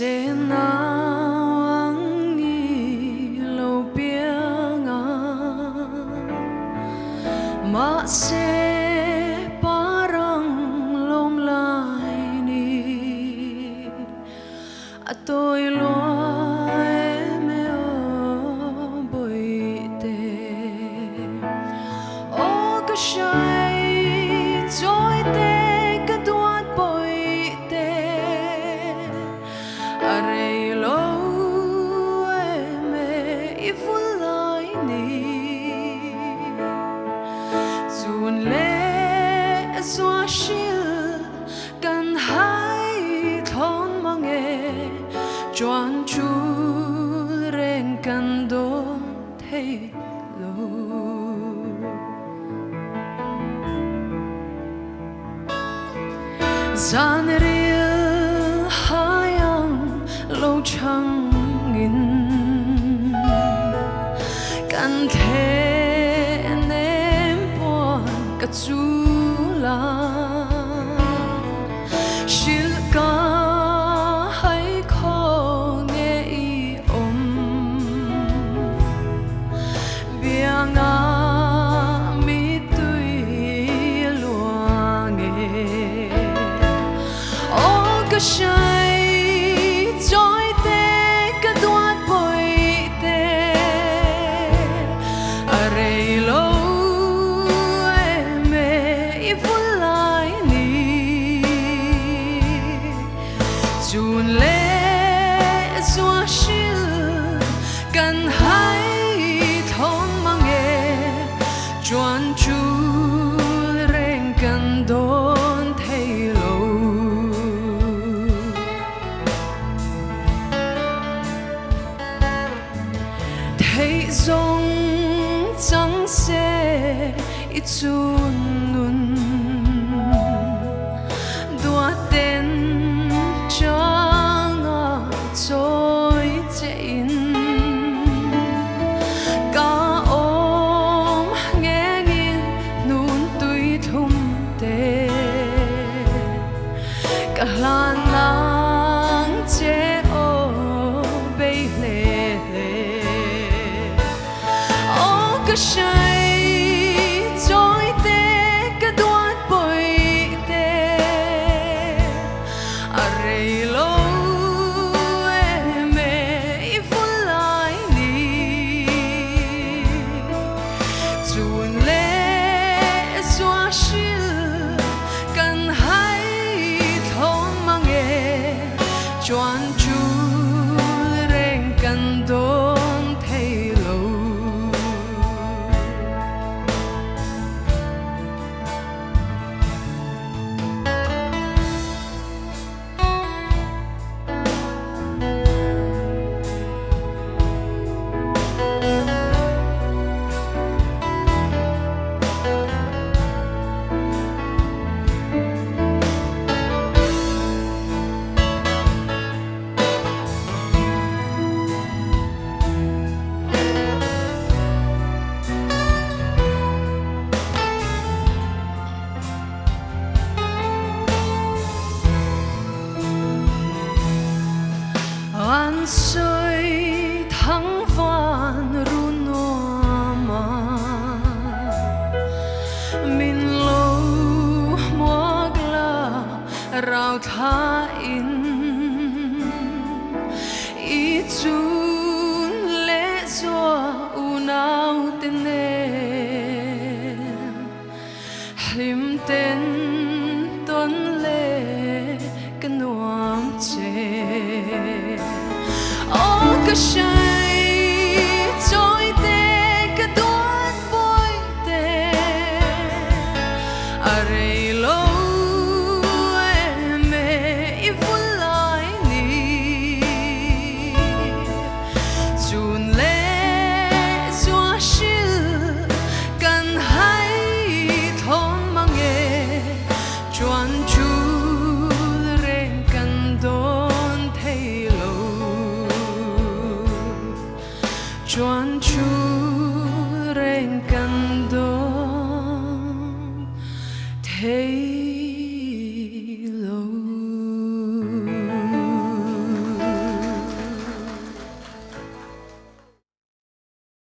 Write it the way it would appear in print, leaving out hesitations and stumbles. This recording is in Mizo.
Senau ang i lo piang a, mahse parang lawm lai ni a tawi lua em e aw Bawihte. Aw ka hrai chawite ka duat Bawihte. A rei lo em e i vul lai ni. Chun leh zua hril kan hai thlawn mang e, chuan chul reng kan dawn thei lo. Zan ril hai ang lo changin kan thlen em puan ka chul a, hrilh ka hai khaw nge i awm. Bianga mittui luang e. Aw ka hrai chawi te ka duat pawi te, a rei lo em e i vul lai ni. Chun leh zua hril kan hai thawn mang e, chuan chul reng kan dawn thei lo. Theih zawng chang se i chun nun duaten changa chawi che in ka awm ngengin nun tui thlum te ka hlan nang che aw bei hle hle. Aw ka hrai chawi te ka duat pawi te, a rei lo em e i vul lai ni. Chun leh zua hril kan hai thlawn mang e, chuan chul reng kan dawn thei lo. An sawi thang van ru nuam a, min lo hmuak la rau thla in i chun leh zua unau te nen hlim ten tawn leh ka nuam che. Aw ka hrai chawi te ka duat pawi te, a rei lo em e i vul lai ni. Chun leh zua hril kan hai thlawn mang e, chuan chul reng kan dawn thei lo. Chuan chul reng kan dawn thei